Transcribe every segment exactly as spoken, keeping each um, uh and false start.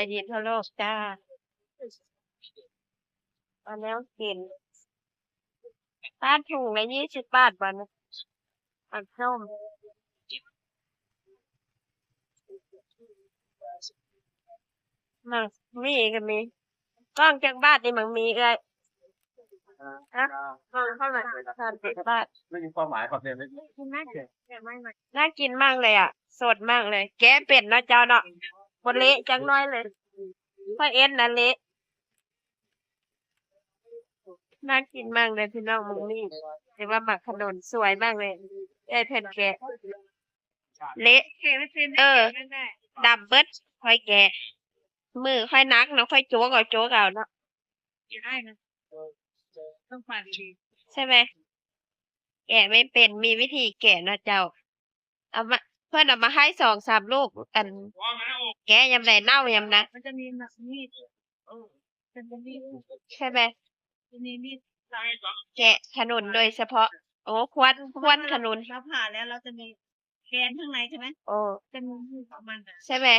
ได้ยินทั่วโลกจ้า เอาแนวกิน ปาด ถุงละยี่สิบบาทบ่เนี่ย ผักส้ม หมากหมี่ก็มี กล่องจักบาทนี่ หมากหมี่เอื้อย ฮะ กล่องเท่าไหร่ สามสิบบาท ไม่มีความหมายครับเนี่ย น่ากินมากเลยอะ สดมากเลย แกะเป็นเนาะเจ้าเนาะ บ่เละจักหน่อยเลย ข้อยเอ็ดนะเละ น่ากินมากเลยพี่น้อง หมากหมี่ แต่ว่าหมากขนุนสวยมากเลย เอ้ย แผ่นแกะ เละ เออ ดำเบิด ข้อยแกะ มือข้อยหนักเนาะ ข้อยโจ๊กเอา โจ๊กเอาเนาะ ใช่ไหม แกะไม่เป็น มีวิธีแกะนะเจ้า เอามา เพิ่นเอามาให้สองสามลูก อัน แกะยามใดเน่ายามนั้น มันจะมีแบบมีด เออ มันจะมีด ใช่ไหม จะมีมีด แกะขนุนโดยเฉพาะ โอ้ ควน ควนขนุน เราผ่าแล้วเราจะมีแกนข้างในใช่ไหม โอ้ จะมีมีดของมันน่ะ ใช่ไหม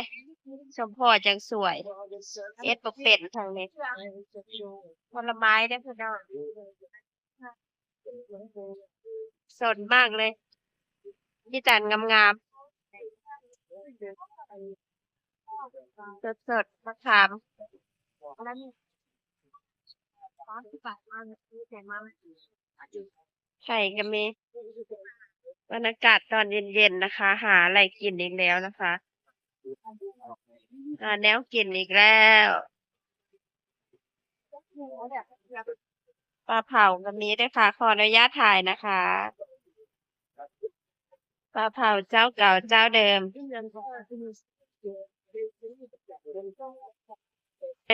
สมพอจังสวย เอ็ดบ่เป็นทางนี้ ผลไม้เด้อพี่น้อง สดมากเลย มีแต่งามๆ สดๆ มะขาม ไข่ก็มี บรรยากาศตอนเย็นๆ นะคะ หาอะไรกินอีกแล้วนะคะ หาแนวกินอีกแล้ว ปลาเผาก็มีด้วยค่ะ ขออนุญาตถ่ายนะคะ ปลาเผาเจ้าเก่าเจ้าเดิม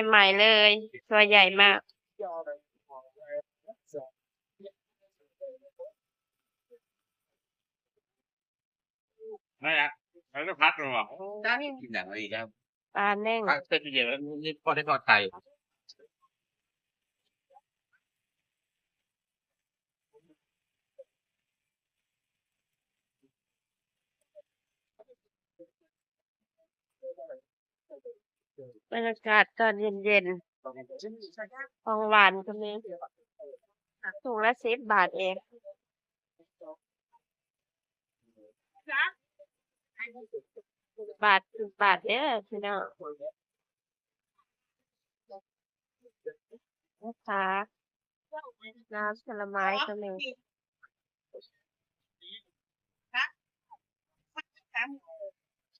ใหม่ๆ เลย ตัวใหญ่มาก นั่นแหละ แล้วก็พัดลงมา โอ้ จ้า กินอย่างไรอีกครับ ปลาแน่ง พัดเส้นเดียวแล้วนี่พอได้ทอดไข่ บรรยากาศตอนเย็นๆ ของหวานก็มี ถุงละสิบบาทเอง บาท สิบบาทเด้อพี่น้อง นะคะ น้ำผลไม้ก็มี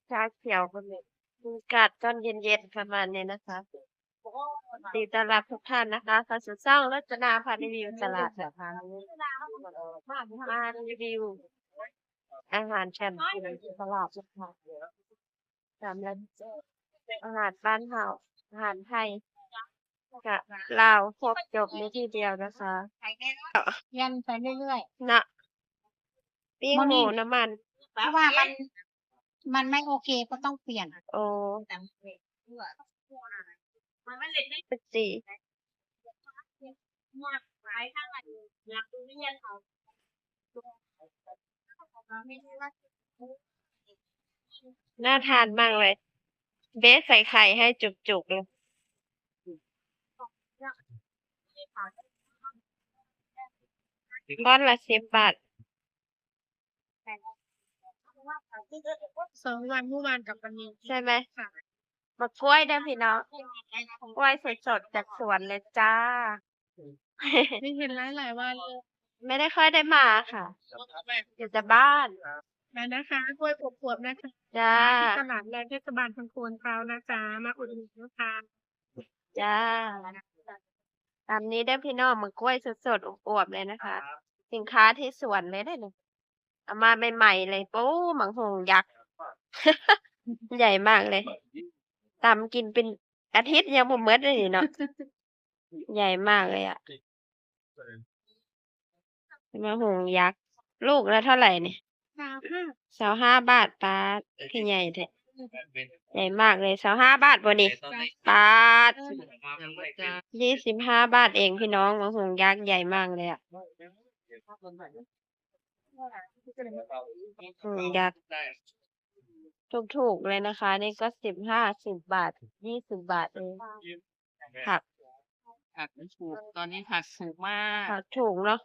ชาเขียวก็มี บรรยากาศตอนเย็นๆ ประมาณนี้นะคะ ยินดีต้อนรับทุกท่านนะคะ เข้าสู่ช่องรจนาพารีวิวตลาดนะคะ มารีวิวอาหารการกินตลาดนะคะ สำหรับอาหารบ้านเฮา อาหารไทย กับลาว ครบจบในที่เดียวนะคะ เปลี่ยนไปเรื่อยๆ นะ ปิ้งหมูน้ำมัน เพราะว่ามัน มันไม่โอเคก็ต้องเปลี่ยน โอ้ มันไม่เล็กไม่ เป็นสี น่าทานมากเลย เบสใส่ไข่ให้จุกๆ เลย ก้อนละสิบบาท สองวัน เมื่อวานกับวันนี้ ใช่ไหม ค่ะ มะกล้วยเด้อพี่น้อง กล้วยสดๆ จากสวนเลยจ้า ไม่เห็นหลายๆ วันเลย ไม่ได้ค่อยได้มาค่ะ อยู่แต่บ้าน มานะคะ กล้วยขวบๆ นะคะ จ้า มาที่ตลาดแรงเทศบาลพังโคนเขานะจ๊ะ มาอุดหนุนนะคะ จ้า ตามนี้เด้อพี่น้อง มะกล้วยสดๆ อวบๆ เลยนะคะ สินค้าที่สวนเลยเด้อนี่ เอามาใหม่ๆ เลย โอ้ หมากฮุ่งยักษ์ ใหญ่มากเลย ตำกินเป็นอาทิตย์ยังบ่หมดเลยนี่เนาะ ใหญ่มากเลยอะ หมากฮุ่งยักษ์ ลูกละเท่าไหร่นี่ ซาวห้า ซาวห้าบาท ป๊าด คือใหญ่แท้ ใหญ่มากเลย ซาวห้าบาทบ่นี่ ป๊าด ยี่สิบห้าบาทเองพี่น้อง หมากฮุ่งยักษ์ใหญ่มากเลยอะ หมากฮุ่งยักษ์ ถูกๆเลยนะคะ นี่ก็สิบห้า สิบบาท ยี่สิบบาทเอง ผัก ผักมันถูก ตอนนี้ผักถูกมาก ผักถูกเนาะ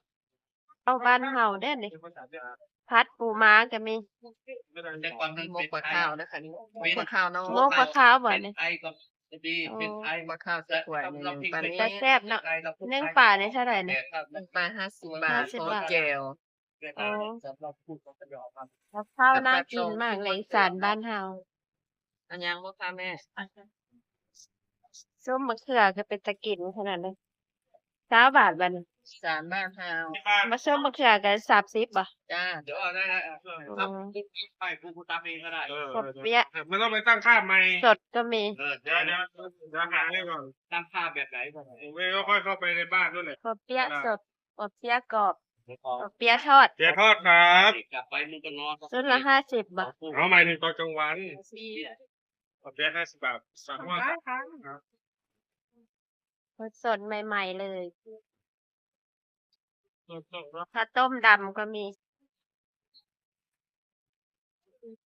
เอาบ้านเฮาเด้อนี่ ผัดปูม้าก็มี แต่ก่อนมัน หมกปลาขาวนะคะนี่ หมกปลาขาวเนาะ หมกปลาขาวบ่นี่ เป็นไอก็ดี อ๋อ เป็นไอ หมกปลาขาวสักถ้วยหนึ่ง ตอนนี้ แต่แซ่บเนาะ นึ่งปลานี่เท่าไหร่นี่ นึ่งปลาห้าสิบบาท ห้าสิบบาท พร้อมแจ่ว อ๋อ กับข้าวน่ากินมากเลย อีสานบ้านเฮา อันยังบ่คะแม่ ส้มมะเขือก็เป็นตากินขนาดนั้น ซาวบาทบัดนี้ อีสานบ้านเฮา มาส้มมะเขือก็สามสิบบ่ จ้า เดี๋ยวเอาได้แล้ว เอาเครื่อง อ๋อ ไปกู กูตำเองก็ได้ เออ ขบเปี๊ยะ ไม่ต้องไปตั้งค่าใหม่ สดก็มี เออ เดี๋ยว เดี๋ยว เดี๋ยวหาให้ก่อน ตั้งค่าแบบไหนก่อน ผมก็ค่อยเข้าไปในบ้านนู่นแหละ ขบเปี๊ยะ อ่า สด ขบเปี๊ยะกรอบ ขบเปี๊ยะทอด เปี๊ยะทอดครับ กลับไปมึงก็นอน ชุดละห้าสิบบ่ เอาหมายถึงตอนกลางวัน ขบเปี๊ยะห้าสิบบาท สั่งว่า ได้ค่ะ ครับ สดๆใหม่ๆเลย สดๆเนาะ ข้าวต้มดำก็มี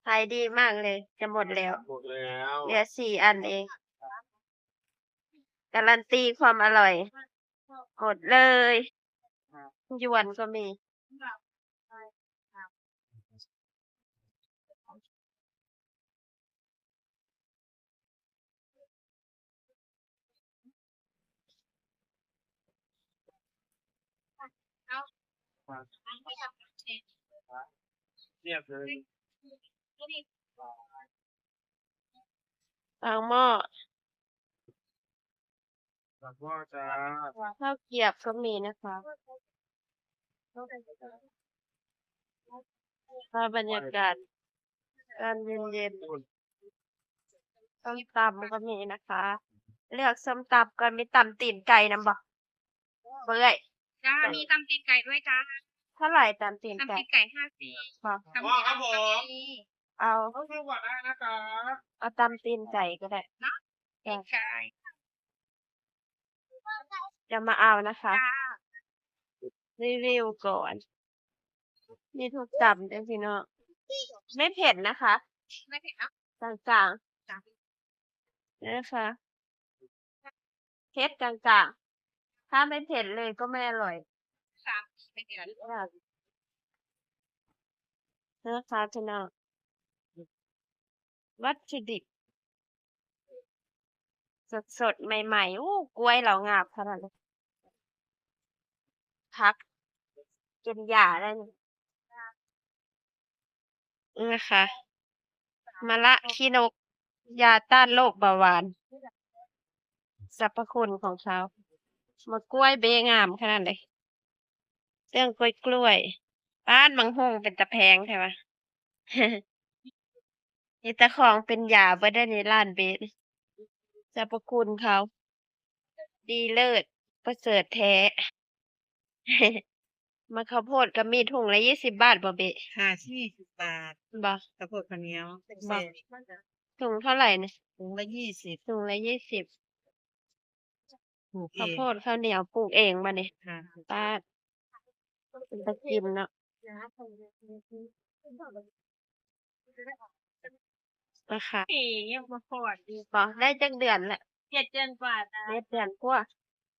ขายดีมากเลย จะหมดแล้ว หมดแล้ว เหลือสี่อันเอง การันตีความอร่อย หมดเลย หยวนก็มี เรียบเลย ปากหม้อ ปากหม้อจ้า ข้าวเกรียบก็มีนะคะ ภาพบรรยากาศ ตอนเย็นๆ ส้มตำก็มีนะคะ เลือกส้มตำก่อน มีตำตีนไก่นำบ่ บ่เอื้อย จ้า มีตำตีนไก่ด้วยจ้า เท่าไหร่ตำตีนไก่ ตำตีนไก่ห้าสิบ บ่ ตำ อ๋อ ครับผม เอา เอาเครื่องก่อนได้นะครับ เอาตำตีนไก่ก็ได้ เนาะ จ้ะ ตีนไก่ จะมาเอานะคะ จ้า รีวิวก่อน มีทุกตำเด้อพี่น้อง ไม่เผ็ดนะคะ ไม่เผ็ดเนาะ กลางๆ จ้ะ นะคะ เผ็ดกลางๆ ถ้าไม่เผ็ดเลยก็ไม่อร่อย สามสี่ไม่เผ็ด ค่ะ นะคะพี่น้อง วัตถุดิบ สดๆ ใหม่ๆ โอ้ กล้วยเรางามขนาดนี้ ผัก กินยาได้นี่ นี่นะคะ มะระขี้นก ยาต้านโรคเบาหวาน สรรพคุณของเขา มะกล้วยเบ้งามขนาดเลย เรื่องกล้วยกล้วย ป๊าด บักหุ่งเป็นตาแพงแท้วะ นี่เจ้าของเป็นยาเบิดได้ในร้านเบ้ สรรพคุณเขา ดีเลิศ ประเสริฐแท้ มาข้าวโพดก็มี ถุงละยี่สิบบาทบ่เบ้ ค่ะ ยี่สิบบาท บ่ ข้าวโพดข้าวเหนียว บ่ แซ่บๆ ถุงเท่าไหร่นี่ ถุงละยี่สิบ ถุงละยี่สิบ ปลูกเอง ข้าวโพดข้าวเหนียวปลูกเองบ่นี่ ค่ะ ป๊าด เป็นตากินเนาะ นะคะ เอ๋ ยังบ่คลอดอยู่ บ่ ได้จักเดือนแล้ว เจ็ดเดือนกว่าจ้ะ เจ็ดเดือนกว่า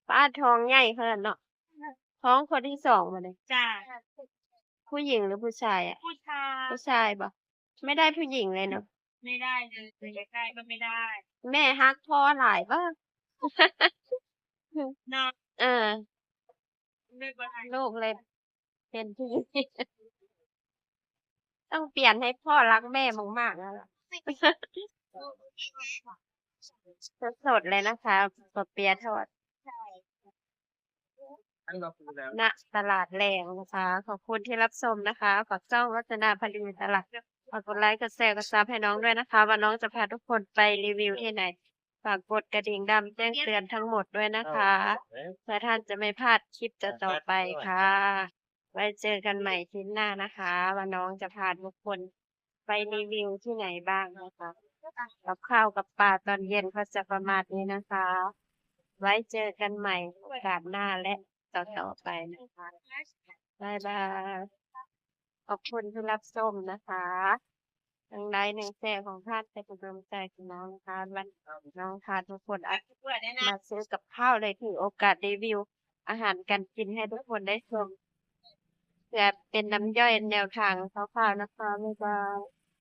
ป๊าด ท้องใหญ่ขนาดเนาะ ท้องคนที่สองบ่นี่ จ้ะ ผู้หญิงหรือผู้ชายอะ ผู้ชาย ผู้ชายบ่ ไม่ได้ผู้หญิงเลยเนาะ ไม่ได้เลย จะใกล้ก็ไม่ได้ แม่ฮักพ่อหลายบ่ เนาะ เออ ไม่เป็นไร ลูกเลยเป็นผู้หญิง ต้องเปลี่ยนให้พ่อรักแม่มากๆแล้วล่ะ สดๆเลยนะคะ ปอเปี๊ยะทอด ณ ตลาดแลงนะคะ ขอบคุณที่รับชมนะคะ ฝากช่องวัฒนาพารีตลาด ฝากกดไลค์ กดแชร์ กดซับให้น้องด้วยนะคะ ว่าน้องจะพาทุกคนไปรีวิวที่ไหน ฝากกดกระดิ่งดำแจ้งเตือนทั้งหมดด้วยนะคะ เพื่อท่านจะไม่พลาดคลิปต่อๆไปค่ะ ไว้เจอกันใหม่คลิปหน้านะคะ ว่าน้องจะพาทุกคนไปรีวิวที่ไหนบ้างนะคะ กับข้าวกับปลาตอนเย็นก็จะประมาณนี้นะคะ ไว้เจอกันใหม่โอกาสหน้าและต่อๆไปนะคะ บ๊ายบาย ขอบคุณที่รับชมนะคะ หนึ่งไลค์หนึ่งแชร์ของท่านเป็นกำลังใจของน้องนะคะ วันน้องพาทุกคนอ่ะมาซื้อกับข้าวเลย ถือโอกาสรีวิวอาหารการกินให้ทุกคนได้ชม เพื่อเป็นน้ำย่อยแนวทางคร่าวๆนะคะ บ๊ายบาย